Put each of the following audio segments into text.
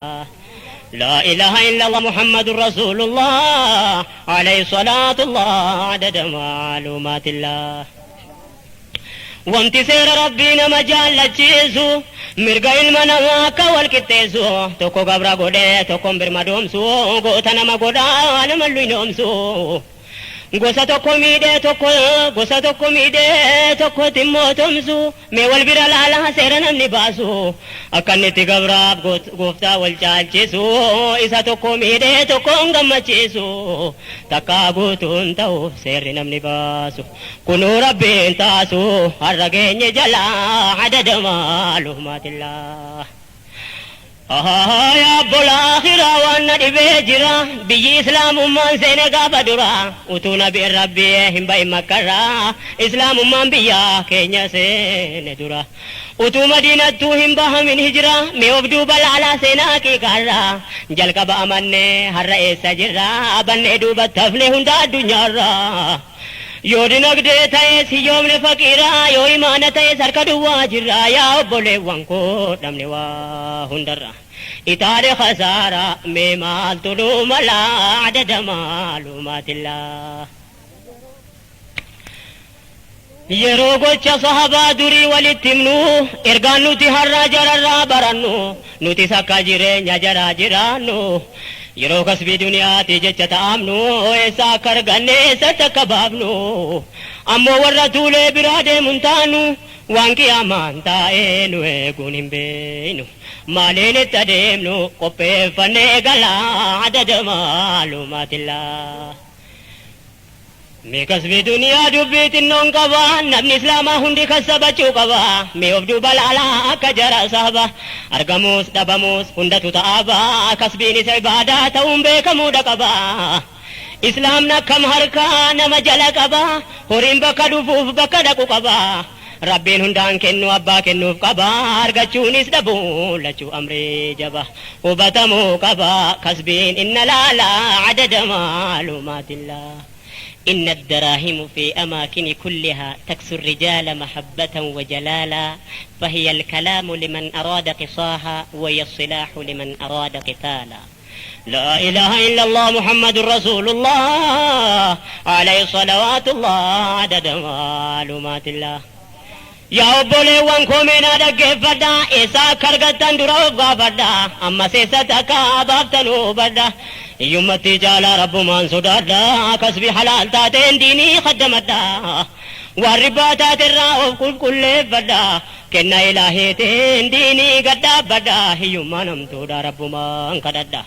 Laa ilaaha illallah Muhammadun Rasuulullah alayhi salaatullah adada maaluumaatillah. Wanti seera Rabbii nama jaallachiisu mirga ilma namaa akka wal qixxeessu tokko gabra godhee tokkon birmadoomsu goota nama godhaa nama luynoomsu. Gosa tokko miidhee tokko gosa tokko miidhee tokkotti immoo tumsu mee wal bira laalaa seera namni baasu akka inni itti gabraaf gooftaa wal caalchisu isa tokko miidhee tokkoon gammachiisu takkaa guutuun ta'u seerri namni baasu kunuu rabbiin taasu har'a geenye jalaa adada maalumaatillaa. Ahaha yaa obbola akhiraa waan na dhibee jira biyyi islaamummaan seene gaafa dura utuu nabiin rabbii hin ba'in makkarraa islaamummaan biyya keenya seene dura utuu madiinattuu hin bahamin hijira mee of duuba laalaa seenaa haqiiqaarraa jalqaba amannee har'a eessa jirra bannee duubatti hafne hunda addunyaarraa Yoo dinagdee ta'es hiyyoomne faqiira, yoo imaana ta'es harka duwwaa jirra. Yaa obboleewwan koo dhabne waa hundarra. Itaale khasaara mee maaltu nu mala adada maalumaatillaa. Yeroo gocha sahabaa durii walitti himnu, ergaan nuti har'a jararraa barannu, nutis akka jireenya jaraa jiraannu, yeroo kasbii duniyaati jecha ta'amnu, eessa akka arganne eessatti akka baafnu, ammoo warra tuulee biraa deemu hin taanu, waan qiyaamaan taa'ee nu eeguun hin beeynu. Maaliin itti adeemnu qopheeffannee galaa adada maalumaatillaa. Mee kasbii duniyaa dubbii xinnoon qaba namni islaamaa hundi kassabachuu qaba mee of duuba laalaa akka jara sahaba argamuus dhabamuus hundatu ta'aaba kasbiin isa ibaadaa ta'uun beekamuudha qaba islaamni akkam harkaa nama jala qaba horiin bakka dhufuuf bakka dhaqu qaba Rabbiin hundaan kennu abbaa kennuuf qaba argachuunis dhabuun lachuu amrii jaba hubatamuu qaba kasbiin inna laala adada maalumaatillaa إن الدراهم في أماكن كلها تكسو الرجال محبة وجلالا فهي الكلام لمن أراد قصاها وهي السلاح لمن أراد قتالا لا إله إلا الله محمد رسول الله عليه صلوات الله عدد معلومات الله Yaa obboleewwan koo mee naa dhaggeeffadhaa Eessaa akka argattan dura of gaafadhaa Ammas eessatti akka baaftan hubadhaa Hiyyummattii caalaa Rabbumaan sodaadhaa Kasbii halaal taateen diinii khaddamadhaa Waan ribbaa taaterraa of qulqulleeffadhaa Kenna ilaahiitiin diinii gad dhaabbadhaa Hiyyummaan hamtuudha Rabbumaan kadhadhaa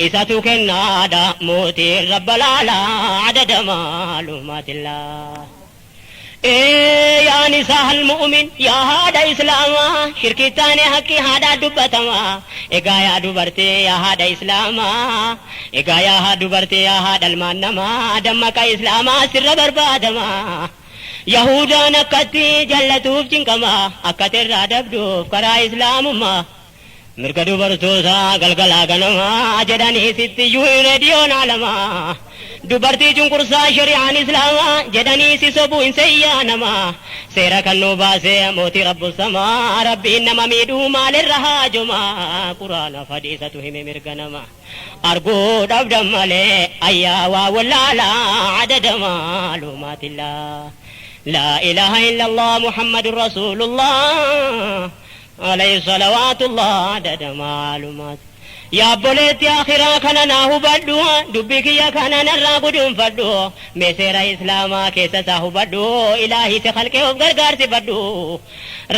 Isatu kennaadha mootiin Rabba laalaa Adada maalumaatillaa. Ee yaa nisaahal mu'min yaa haadha islaamaa shirkii taane haqqi haadhaa dubbatamaa egaa yaa dubartii yaa haadha islaamaa egaa yaa haa dubartii yaa haadha ilmaan namaa dammaqa islaamaa sirra barbaadamaa yahuudaan akkatti jallatuuf cinqamaa akkati irraa dabduuf karaa islaamummaa Mirga dubartootaa galgalaa ganamaa jedhanii sitti iyyuu reediyoon aalamaa. Dubartii cunqursaa shari'aan islaamaa jedhanii si sobuu hin seeyyaa namaa. Seera kan nuu baase mootii rabbu samaa rabbiin nama miidhuu maalirra haajomaa. Quraanaaf hadiisatu hime mirga namaa. Arguu dhabdan malee ayyaa waa wallaalaa adada maalumaatillaa. Laa ilaaha illallah Muhammadun Rasuulullah. Alayhi salawaatullah adada maalumaat. Yaa obboleetti akhiraa kana naa hubadhu dubbii kiyya kana narraa guduunfadhu mee seera islaamaa keessa isaa hubadhu ilaahii si khalqee of gargaarsifadhu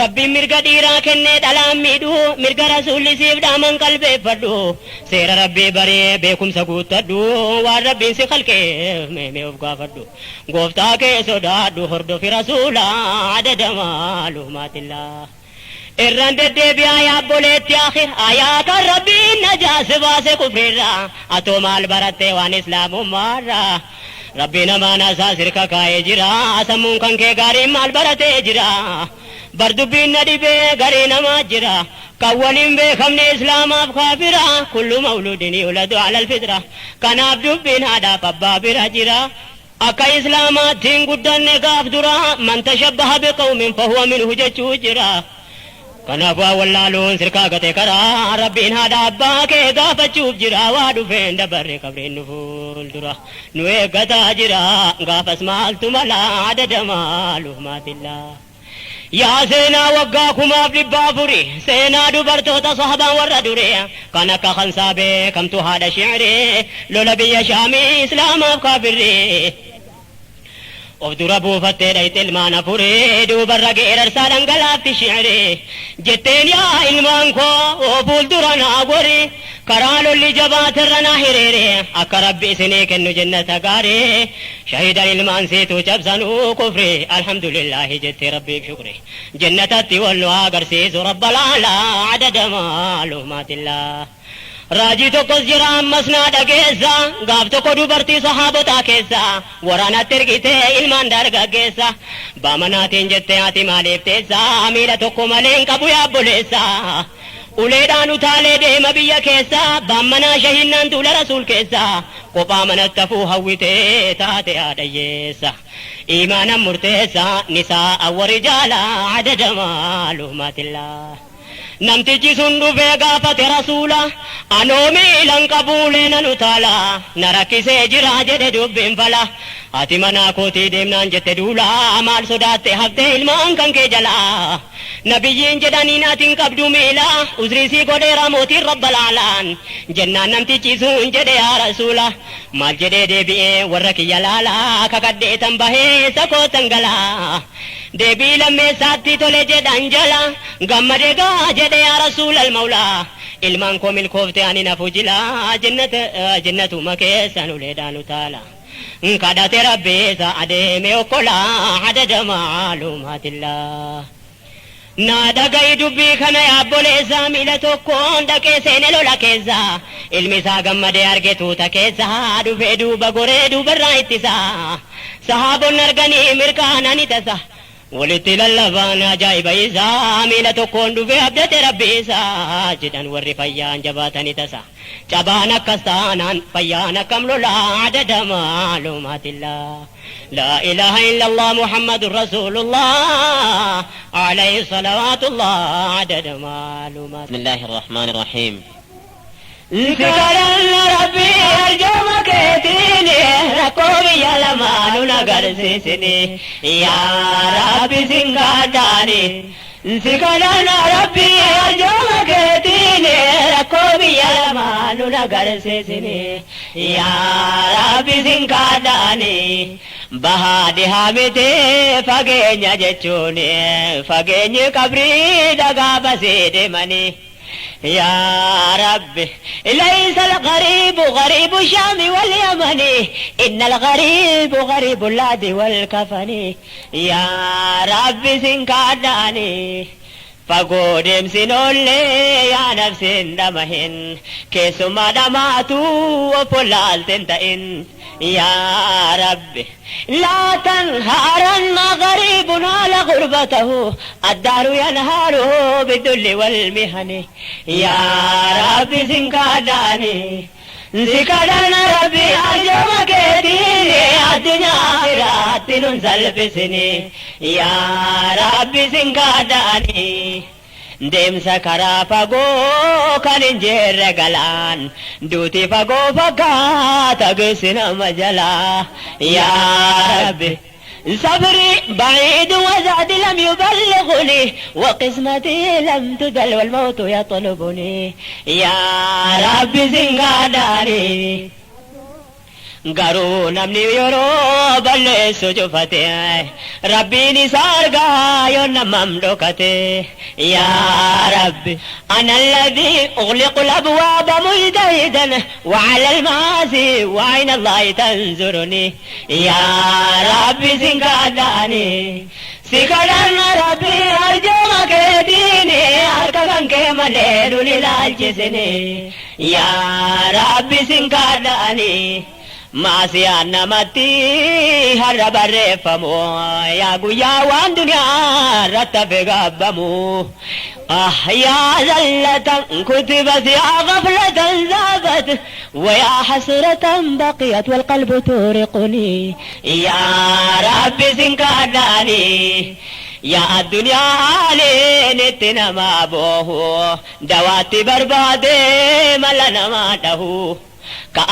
rabbiin mirga dhiiraa kennee dhalaan miidhu mirga rasuulli siif dhaaman qalbeeffadhu seera rabbii barii beekumsa guuttadhu waan rabbiin si khalqeef mee mee of gaafadhu gooftaa kee sodaadhu hordofi rasuula adada maalumaatillaa. Irran deddeebi'aa yaa obboleetti akhir ayaa kan rabbiin najaa si baase kufriirraa atoo maal baratte waan islaamummaarraa rabbiin amaanaa isaa sirka kaa'ee jira sammuun kan kee gaariin maal baratee jira bar dubbiin na dhibee garii namaa jira kan waliin beekamne islaamaaf kaafira kullu mawludin yuladu alal fitra kanaaf dubbiin haadhaaf abbaa bira jira Akka Islaamaatti hin guddanne gaaf duraa man tashabbaha biqawmin fahuwa minhu jechuu jira. Kanaaf waa wallaaluun sirkaa gate karaa Rabbiin haadha abbaa kee gaafachuuf jira waa dhufeen dabarre qabriin nu fuuldura nu eeggataa jira gaafas maaltu mala adada maalumaatillaa. Yaa seenaa waggaa kumaaf dhibba afuri seenaa dubartoota sahabaan warra dure kan akka kansaa beekamtu haadha shi'rii lola biyya shaamii islaamaaf kaafirri. Of dura buufattee dhayxe ilmaan afurii duubarra geerarsaa dhangalaafti shi'rii jetteen yaa ilmaan koo fuuldura naa gori karaa lolli jabaaterra naa hiriiri akka rabbi isinii kennu jennata gaarii shahidan ilmaan siituu cabsanuu kufri alhamdulillaahi jettee rabbiif shukri jennatatti wal nu agarsiisu rabba laalaa adada maalumaatillaa. Raajii tokkos jira ammas naa dhageessa gaaf tokko dubartii sahaabotaa keessa waraanatti ergitee ilmaan dargaggeessa baamanaatiin jettee ati maaliif teessa miila tokko malee hin qabu yaabboleessa uleedhaan utaalee deema biyya keessa baammanaa shahinnaan tuula rasuul keessa kophaa manatti hafuu hawwitee taate haadhayyeessa iimaanan murteessa nisaa awwarijaala adada maalumaatillaa. Namtichi sun dhufee gaafate rasuula anoo miilan qabuulee nan utaala na rakkisee jira jedhe dubbiin fala ati manaa kootii deemnaan jette duula maal sodaatte haftee ilmaan kan kee jalaa nabiyyiin jedhaniin ati hin qabdu miila uzriisii godheera mootiin rabba laalaan jennaan namtichi sun jedhe yaa rasuula maal jedhee deebi'ee warra kiyya laalaa kakadhee tan bahee sakootan galaa deebii lammeessaatti tole jedhan jala gammadee gaa jedhe yaa rasuulal mawlaa ilmaan koo milkoofte ani nafu jila jannatuma keessan uleedhaan utaala kadhate rabbiisa adeeme okkolaa adada maalumaatillaa. Naa dhaga'i dubbii kana yaabboleessa miila tokkoon dhaqee seene lola keessa ilmi isaa gammadee arge tuuta keessa dhufee duuba goree duubarraa ittisa sahaabonni arganii mirkaanani tasa walitti lallabaan ajaa'iba isaa miila tokkoon dhufee abdate rabbi isaa jedhan warri fayyaan jabaatani tasa cabaan akkas taanaan fayyaan akkam lolaa adada maalumaatillaa. لا إله إلا الله محمد رسول الله عليه صلوات الله عدد معلومات. بسم الله الرحمن الرحيم. سكرن ربي أرجو كيتيني ركوبي يا لمان نغرسيسني يا ربي سنغاداني سكرن ربي أرجو كيتيني ركوبي يا لمان نغرسيسني يا ربي سنغاداني bahaa dhihaa miti fageenya jechuun fageenyi qabrii dhagaa basee deemanii. يا ربي ليس الغريب غريب الشام واليمن إن الغريب غريب اللاد والكفن يا ربي سنكاداني fagoo deemsin oollee yaa nafsin dhamahin keessumaa dhamaatu of wallaalteen ta'in يا ربي لا تنهارن غريب على غربته الدار ينهار بالذل والمهن يا ربي سنكاداني سكادان ربي أرجوك ديني الدنيا آخرات ننزل بسني يا ربي سنكاداني deemsa karaa fagoo kan hin jirre galaan duuti fagoo fakkaata geessi nama jalaa yaa rabbi صبري بعيد وزادي لم يبلغني وقسمتي لم تزل والموت يطلبني يا ربي سنغاداني Garuu namni yeroo balleessu cufate rabbiin isa argaa yoo namam dhokate yaa rabbi ana alladhi ughliqu al-abwaaba mujtahidan wa ala al-maasi wa ayna allahi tanzuruni yaa rabbi sin kadhaani si kadhanna rabbi arjuma keetiini harka kan kee malee nun ilaalchisini yaa rabbi sin kadhaani maasiyaan namatti har'a barreeffamu yaa guyyaa waan duniyaa irratti hafe gaabbamu ah yaa zallatan kutibat yaa ghaflatan zaabat ويا حسرة بقيت والقلب تورقني يا ربي سنكاداني Yaa addunyaa haaliin itti namaa boohu, dawaatti barbaadee mala namaa dhahu. Ka